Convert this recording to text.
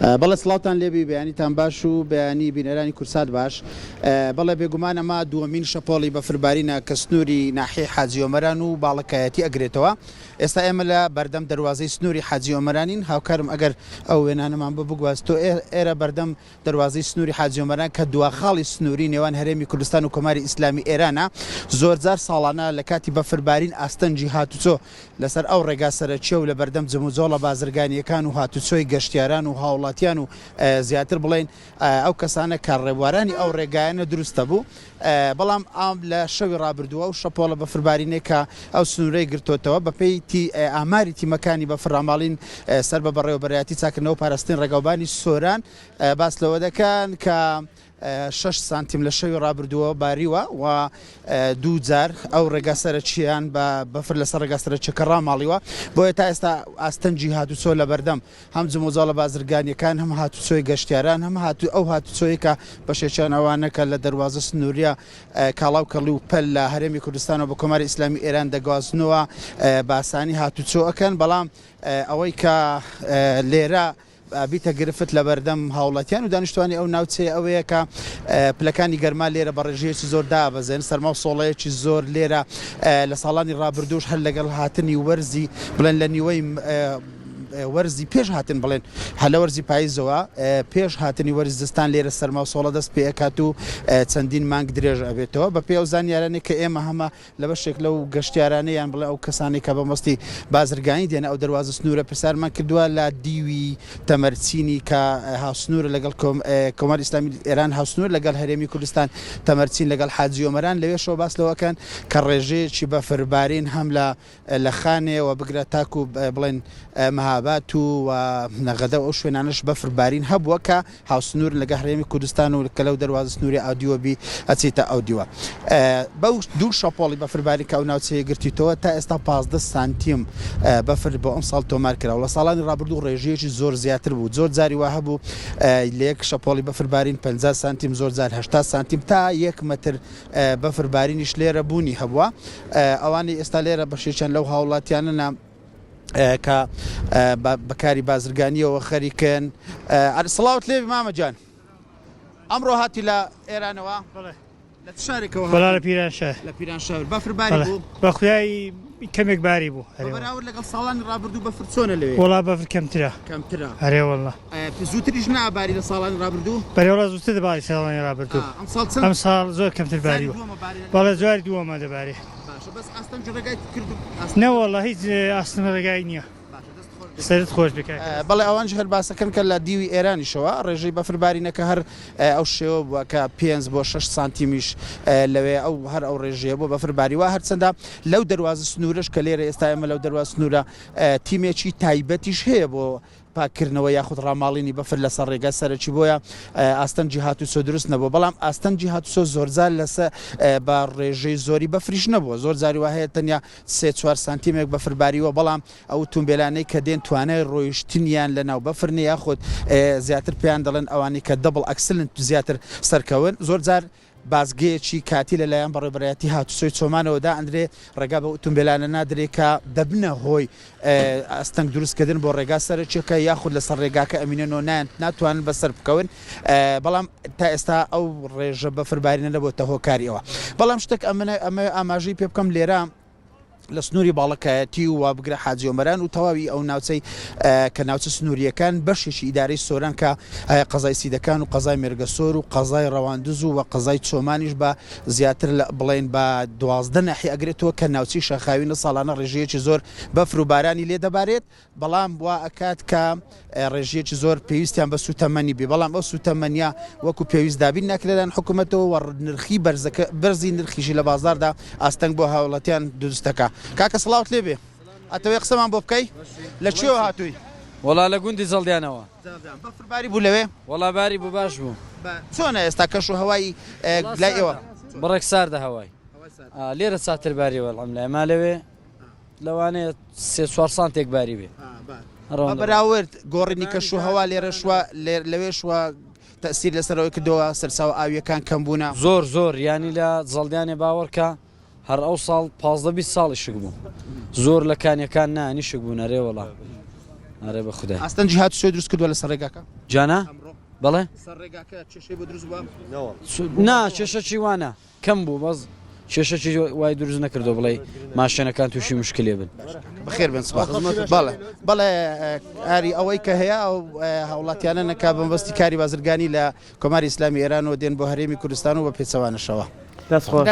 بەڵێ سڵاوتان لێبی بەیانیتان باش و بەیانی بینەرانی کورسات باش. بەڵێ بێگومان ئەمە دووەمین شەپۆڵی بەفربارینە کە سنووری ناحیەی حاجی ئۆمەران و باڵەکایەتی ئەگرێتەوە. ئێستا ئێمە لە بەردەم دەروازەی سنووری حاجی ئۆمەرانین، هاوکارم ئەگەر ئەو وێنانەمان بۆ بگوازتۆ ئێرە بەردەم دەروازەی سنووری حاجی ئۆمەران کە دوا خاڵی سنووری نێوان هەرێمی کوردستان و کۆماری ئیسلامی ئێرانە، زۆرجار ساڵانە لە کاتی بەفربارین ئاستەنگی هاتوچۆ لەسەر ئەو ڕێگا سەرەکییە و لە بەردەم جموجۆڵە بازرگانییەکان و هاتوچۆی گەشتیاران و هاوڵاتیان و زیاتر بڵێین ئەو کەسانە کە ڕێبوارانی ئەو ڕێگایانە دروست دەبوو بەڵام ئام لە شەوی ڕابردووە و شەپۆڵە بەفربارینێک کە ئەو سنوورەی گرتۆتەوە بەپێی تی ئاماری تیمەکانی بەفرڕاماڵین سەر بە بەڕێوەبەرایەتی چاکردنەوە و پاراستنی ڕێگاوبانی سۆران باس لەوە دەکەن کە شەش سانتیم لە شەوی ڕابردووە باریوە و دوو جار ئەو ڕێگا سەرەکییان بە بەفر لەسەر ڕێگا سەرەکیەکە ڕاماڵیوە بۆیە تا ئێستا ئاستەنگی هاتوچۆ لە بەردەم هەم جموجۆڵە بازرگانیەکان هەم هاتوچۆی گەشتیاران هەم هاتو ئەو هاتوچۆی کە بەشێکیان ئەوانە کە لە دەروازە سنووریە کاڵا و کەڵی و پەل لە هەرێمی کوردستانەوە بە کۆماری ئیسلامی ئێران دەگوازنەوە باسانی هاتوچۆ ئەکەن بەڵام ئەوەی کە لێرە بیتە گرفت لەبەردەم هاوڵاتیان و دانیشتوانی ئەو ناوچەیە ئەوەیە کە پلەکانی گەرما لێرە بە ڕێژەیەکی زۆر دابەزێن، سەرما و سۆڵەیەکی زۆر لێرە لە ساڵانی ڕابردووش هەر لەگەڵ هاتنی وەرزی بڵێن لە نیوەی وەرزی پێش هاتن بڵێن هەر لە وەرزی پایزەوە پێش هاتنی وەرزی زستان لێرە سەرما و سۆڵە دەست پێ ئەکات و چەندین مانگ درێژ ئەبێتەوە بەپێی ئەو زانیارانەی کە ئێمە هەمە لە بەشێک لەو گەشتیارانە یان بڵێ ئەو کەسانەی کە بە مەبەستی بازرگانی دێنە ئەو دەروازە سنوورە پرسیارمان کردووە لە دیوی تەمەرچینی کە هاوسنوورە لەگەڵ کۆماری ئیسلامی ئێران هاوسنوور لەگەڵ هەرێمی کوردستان تەمەرچین لەگەڵ حاجی ئۆمەران لەوێشەوە باس لەوەکەن کە ڕێژەیەکی بەفربارین هەم لە لە خانێ وە بگرە تاکو بڵێن مهابات و و نەغەدە و ئەو شوێنانەش بەفر بارین هەبووە کە هاوسنوورن لەگە هەرێمی کوردستان و کە لەو دەروازە سنووری ئاودیوە بی ئەچیتە ئەو دیوە بەو دوو شەپۆڵی بەفر بارین کە ئەو ناوچەیە گرتیتەوە تا ئێستا 15 سانتیم بەفر بۆ ئەمساڵ تۆمار کراوە لە ساڵانی ڕابردوو ڕێژەیەکی زۆر زیاتر بوو زۆر جاری وا هەبوو لە یەک شەپۆڵی بەفر بارین 50 سانتیم زۆر جار 80 سانتیم تا یەک مەتر بەفر بارینیش لێرە بوونی هەبووە ئەوانەی ئێستا لێرە بەشێکیان لەو هاوڵاتیانەنە کە بەکاری بازرگانیەوە خەریکن سڵاوت لێبی مامە گیان ئەمڕۆ هاتی لە ئێرانەوە لە چ شارێکەوە وەڵا لە پیرانشار لە پیرانشار بەفر باری بوو بە خودای کەمێک باری بوو بە بەراورد لەگەڵ ساڵانی ڕابردوو بەفر چۆنە لەوێ وەڵا بەفر کەمترە کەمترە ئەرێ وەڵا زووتریش ناباری لە ساڵانی ڕابردوو؟ بەرێ وەڵا زووتر دەباری ساڵانی ڕابردوو. ئەمساڵ چەند؟ ئەمساڵ زۆر کەمتر باریوە. بەڵێ جاری دووەمە دەبارێ. باشە بەس ئاستەنگی ڕێگای کرد؟ نەوەڵا هیچ ئاستەنگ ڕێگای نییە. سەرت خۆش بێ کاک. بەڵێ ئەوانیش هەر باسەکەن کە لە دیوی ئێرانیشەوە ڕێژەی بەفر بارینەکە هەر ئەو شێوە بووە کە پێنج بۆ شەش سانتیمیش لەوێ ئەو هەر ئەو ڕێژەیە بۆ بەفر باریوە هەرچەندە لەو دەروازە سنوورەش کە لێرە ئێستا ئێمە لەو دەرواز سنوورە تیمێکی تایبەتیش هەیە بۆ پاککردنەوە یاخود ڕاماڵینی بەفر لەسەر ڕێگا سەرەکی بۆیە ئاستەنگی هاتوچۆ دروست نەبووە بەڵام ئاستەنگی هاتوچۆ زۆرجار لەسە بە ڕێژەی زۆری بەفریش نەبووە زۆر جاری وا هەیە تەنیا سێ چوار سانتیمێک بەفر باریوە بەڵام ئەو ئوتومبێلانەی کە دێن توانای ڕۆیشتنیان لە ناو بەفر نیە یاخود زیاتر پێیان دەڵێن ئەوانەی کە double axle ن زیاتر سەرکەون زۆر جار بازگەیەکی کاتی لەلایەن بەڕێوەبەرایەتی هاتوچۆی چۆمانەوە دائەنرێ، ڕێگا بەو ئوتومبێلانە نادرێ کە دەبنە هۆی ئاستەنگ دروستکردن بۆ ڕێگا سەرەکیەکە یاخود لەسەر ڕێگاکە ئەمینێنەوە نایان ناتوانن بەسەر بکەون بەڵام تا ئێستا ئەو ڕێژە بەفربارینە نەبۆتە هۆکاری ئەوە بەڵام شتێک ئەمنە ئەمە ئاماژەی پێ بکەم لێرە لە سنووری باڵەکایەتی و بگرە حاجی ئۆمەران و تەواوی ئەو ناوچەی کە ناوچە سنوورییەکان بەشێکی ئیدارەی سۆران کە قەزای سیدەکان و قەزای مێرگەسۆر و قەزای ڕەواندز و قەزای چۆمانیش بە زیاتر لە بڵێن بە 12 ناحیە ئەگرێتەوە کە ناوچەی شاخاوینە ساڵانە ڕێژەیەکی زۆر بەفر و بارانی لێ دەبارێت بەڵام وا ئەکات کە ڕێژەیەکی زۆر پێویستیان بە سووتەمەنی بێ، بەڵام ئەو سووتەمەنیە وەکو پێویست دابین ناکرێت لەلایەن حکوومەتەوە و نرخی بەرزەکە بەرزی نرخیشی لە بازاڕدا ئاستەنگ بۆ هاوڵاتیان دروست دەکا. کاکە سڵاوت لێ بێ ئەتەوێ قسەمان بۆ بکەی؟ لە کوێوە هاتووی؟ وەڵا لە گوندی زەڵدیانەوە. زەڵدیان. بەفر باری بوو لەوێ؟ وەڵا باری بوو باش بوو. چۆنە ئێستا کەش و هەوای لای ئێوە؟ بڕێک ساردە هەوای. لێرە ساتر باریوە الحمدللە ما لەوێ لەوانەیە سێ چوار سانتێک باری بێ. بە بەراورد گۆڕینی کەشوهەوا لێرەش و لەوێش و تەئسیر لەسەر ئەوەی کردووە سەرچاوە ئاوییەکان کەم بوونە؟ زۆر زۆر یانی لە زەڵدیانێ باوەڕکە هەر ئەو ساڵ 15 20 ساڵی شک بوو زۆر لە کانیەکان نا نیشک بوون ئەرێ وەڵا. ئەرێ بە خودای. ئاستەنگی هاتوچۆی دروست کردووە لەسەر ڕێگاکە؟ جانە؟ بەڵێ؟ سەر ڕێگاکە کێشەی بۆ دروست بووە؟ نا کێشەکی وانە کەم بوو بەس کێشەکی وای دروست نەکردو بڵێ ماشێنەکان تووشی مشکلێ بن. بەخێر بێن سپاس. بەڵێ بەڵێ ئاری ئەوەی کە هەیە ئەو هاوڵاتیانە نەکا بەمەبەستی کاری بازرگانی لە کۆماری ئیسلامی ئێرانەوە دێن بۆ هەرێمی کوردستان و بە پێچەوانەشەوە. دەست خۆش.